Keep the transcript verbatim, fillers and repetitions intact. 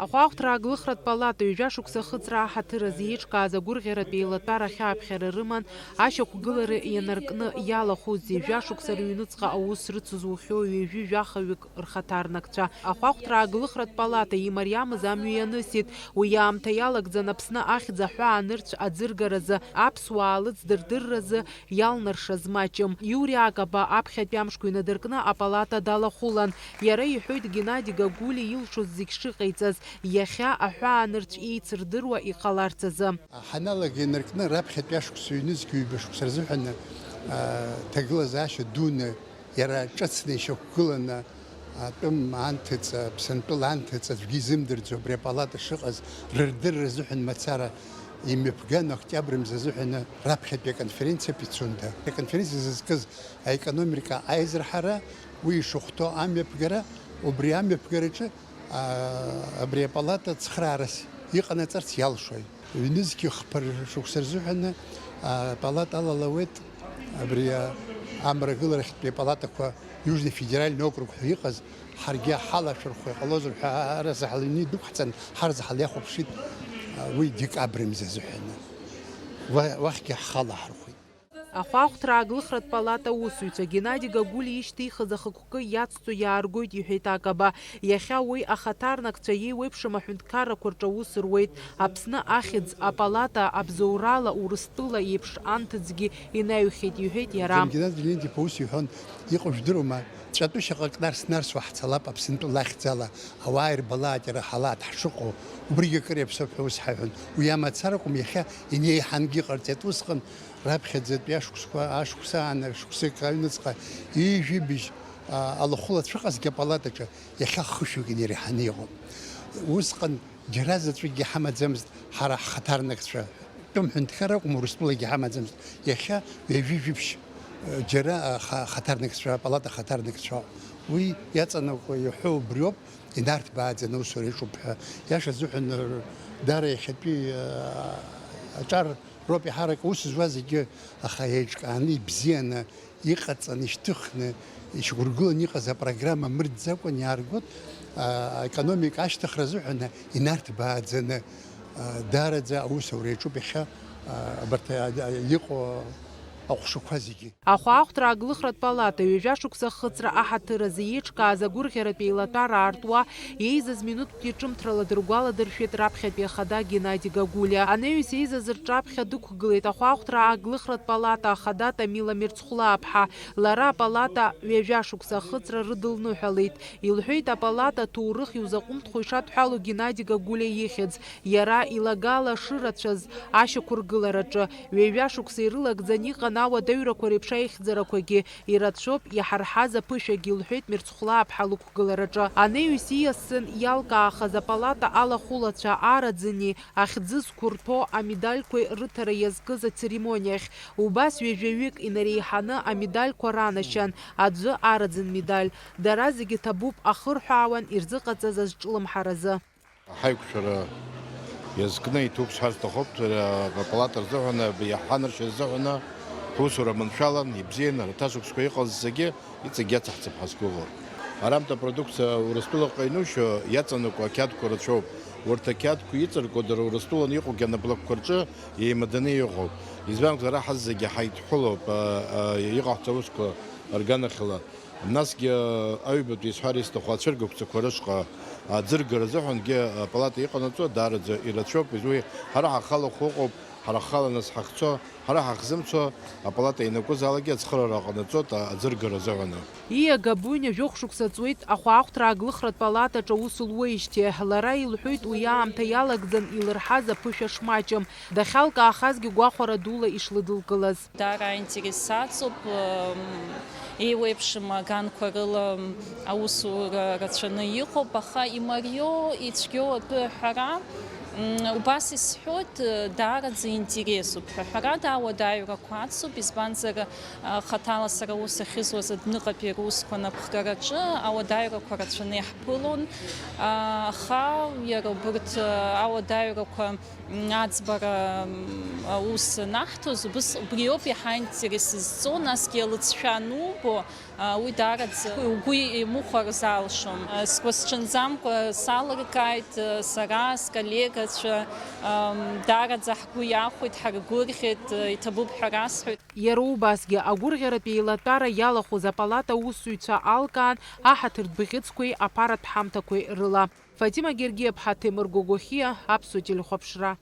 Ахәаахәҭра ааглыхратә палата ҩажәа шықәса ахыҵра аҳаҭыр азы еиҿкааз агәырӷьаратә еилатәара ахьааԥхьара рыман, ашьақәгылара ианаркны иалахәыз ҩажәа шықәса рыҩныҵҟа аус рыцызухьоу ҩажәи жәахаҩык рхаҭарнакцәа. Ахәаахәҭра ааглыхратә палата имариамыз амҩа ианысит. Уи аамҭа иалагӡан Аԥсны ахьӡ аҳәаанырцә аӡыргаразы, аԥсуаа лыӡ дырдырразы иалнаршаз маҷым. Иури Акаба аԥхьатәи амшқәа инадыркны апалата далахәылан. Иара иҳәоит Геннади Гагулиа илшоз зегь шыҟаиҵаз, иахьа аҳәаанырцә еицырдыруа иҟаларц азы. Ҳаналага инаркны раԥхьатәи ашықәс ҩнызқь ҩба шықәса рзыҳәан, а, ҭагылазаашьа дуны иара ҿыцны ишьақәгыланы, атәым анҭыҵ, Аԥсынтәыла анҭыҵ аӡәгьы изымдырӡо абри апалата шыҟаз рырдырра азыҳәан мацара имҩаԥган, октиабр мза азыҳәан раԥхьатәи аконференциа Пицунда. Аконференциа зызкыз аекономика аизырҳара, уи ишахәҭоу амҩаԥгара, убри амҩаԥгараҿы, аа, абри апалата цхыраарас иҟанаҵарц иалшоит. Ҩнызқьи хԥа шықәса рзыҳәаны апалата алалауеит абри амрагыларахьтәи апалатақәа Южный федеральный округ ҳәа иҟаз, ҳаргьы ҳалашәырхәа иҟалозар ҳәа аразы ҳалыҩны идәықәҳҵан, ҳаразы ҳалиахәаԥшит, уи декабрь мза азыҳәаны. Уа-, уахьгьы ҳхалаҳархәит. Ахәаахәҭра ааглыхратә палата аусзуҩцәа Геннади Гагулиа ишьҭихыз ахықәкы иацҵо иааргоит, иҳәеит Акаба. Иахьа уи ахаҭарнакцәа еиуеиԥшым аҳәынҭқаррақәа рҿы аус руеит. Аԥсны ахьӡ апалата абзоурала Урыстәыла еиԥш анҭыҵгьы инаҩхьеит, иҳәеит иара. Геннади Леонтьев-иԥа ус иҳәон, иҟоу жәдыруама, ҵәатәы шьаҟак нарс-нарсуа ҳцалап Аԥсынтәыла ахьӡала, ауаа ирбалааит иара ҳалаат ҳшыҟоу, убригьы акыр иаԥсоуп ҳәа ус ҳаиҳәон. Уи амацара акәым, иахьа инеиҳангьы иҟарҵеит. Усҟан раԥхьаӡатәи ашықәсқәа, ашықәс аан, шықәсык аҩныҵҟа ҩажәи быжь, а, алахәыла цәыҟазгьы апалатаҿы иахьа хышәҩык инареиҳаны иҟоуп. Усҟан џьара заҵәыкгьы ҳамаӡамызт ҳара ҳхаҭарнакцәа. Тәым ҳәынҭқар акәым, Урыстәылагьы ҳамаӡамызт. Иахьа ҩажәи жәибжь, э, џьара, а, ха-, хаҭарнакцәа, апалата хаҭарнакцәа. Уи иаҵанакуа иҳәоу убриоуп, инарҭбааӡаны аусура иаҿуп ҳәа. Иаша азыҳәан, э, даара иахьатәи, э, аҿар роуп иаҳарак аус зуа зегьы, аха еиҿкааны, ибзианы, иҟаҵаны, ишьҭыхны, ишьақәыргыланы иҟаз апрограмма мырӡакәан иааргоит, а, аекономика ашьҭыхра азыҳәан инарҭбааӡаны, а, даараӡа аусура иаҿуп иахьа, а, абарҭ, а, а, иҟоу аҟәшақәа зегьы. Ахәаахәҭра ааглыхратә палата ҩажәа шықәса ахыҵра аҳаҭыр азы еиҿкааз агәырӷьаратә еилатәара аартуа еизаз минуҭтәи ҿымҭрала дыргәаладыршәеит раԥхьатәи ахада Геннади Гагулиа. Анаҩс еизаз рҿаԥхьа дықәгылеит ахәаахәҭра ааглыхратә палата ахада Тамила Мирцхәлааԥҳа. Лара апалата ҩажәа шықәса ахыҵра рыдылныҳәалеит. Илҳәеит, апалата аҭоурых иузаҟәымҭхо ишадҳәало Геннади Гагулиа ихьӡ. Иара илагала шырацәаз ашьақәыргылараҿы, ҩажәа шықәса ирылагӡан иҟан ауадаҩрақәа реиԥш аихьӡарақәагьы, ирацәоуп иҳарҳаз аԥышәагьы, лҳәеит Мирцхәлааԥҳа лықәгылараҿы. Анаҩс ииасны иалкаахаз апалата алахәылацәа араӡыни ахьӡы зқәырԥо амедальқәеи рыҭара иазкыз ацеремониахь. Убас ҩажәаҩык инареиҳаны амедальқәа ранашьан, аӡәы араӡын медаль. Дара зегьы ҭабуп ахырҳәаауан ирзыҟаҵаз азҿлымҳаразы. Ҳаиқәшәара иазкны иҭоуп сҳәар сҭахуп, апалата рзыҳәан, иаҳанаршьа рзыҳәан ҳусура маншәалан, ибзиан, арҭ ашықәсқәа иҟаз зегьы иҵегь иацаҳҵап ҳәа сгәыӷуа. Арамҭа апродукциа Урыстәылаҟа ианушьо иаҵанакуа ақьаадқәа рацәоуп. Урҭ ақьаадқәа иҵаркуа дара Урыстәылан иҟоугьы анаблокқәа рҿы еимаданы иҟоуп. Избан акәзар, ҳазегьы ҳаидҳәылоуп, а, а, иҟаҳҵо аусқәа рганахьала. Насгьы аҩбатәи исҳәар исҭаху ацәыргақәҵақәа рышҟа аӡыргара азыҳәангьы апалата иҟанаҵо даараӡа ирацәоуп, изуи ҳара ҳахалахәы ыҟоуп, ҳара ҳхала нас ҳахьцо, ҳара ҳахзымцо апалата ианакәызаалакгьы ацхыраара ҟанаҵоит аӡыргара азыҳәаны. Ииа Габуниа жәохә шықәса ҵуеит ахәаахәҭра ааглыхратә палатаҿы аус луеижьҭеи. Лара илҳәоит, уи аамҭа иалагӡан илырҳаз аԥышәа шмаҷым. Дахьалкаахазгьы гәахәара дула ишлыдылкылаз. Даара аинтерес аҵоуп, м, еиуеиԥшым аганқәа рыла, м, аусура рацәаны иҟоуп, аха имариоу, ицәгьоу атәы аҳәара, М, убас исҳәоит, э, даараӡа интересуп ҳәа. Ҳәарада, ауадаҩрақәа ацуп, избанзар, э, хаҭала сара аус ахьызуаз адәныҟатәи русқәа анапхгараҿы ауадаҩрақәа рацәаны иаҳԥылон, а, аха иара убырҭ, э, ауадаҩрақәа, м, аӡбара, м, аус анаҳҭоз, убыс, убриоуп иаҳа аинтерес зҵо, насгьы алыҵшәа анубо, а, уи даараӡа угәы имыхәар залшом. А, сгәысҽанӡамкәа салыркааит, а, сара, сколлегацәа, ам, даараӡа ҳгәы иахәеит, ҳаргәырӷьеит, а, иҭабуп ҳәа расҳәеит. Иара убасгьы агәырӷьаратә еилатәара иалахәыз апалата аусзуҩцәа алкаан аҳаҭыртә бӷьыцқәеи аԥаратә ҳамҭақәеи рыла. Фатима Гергиаԥҳа, Ҭемыр Гогохиа, Аԥсуа телехәаԥшра.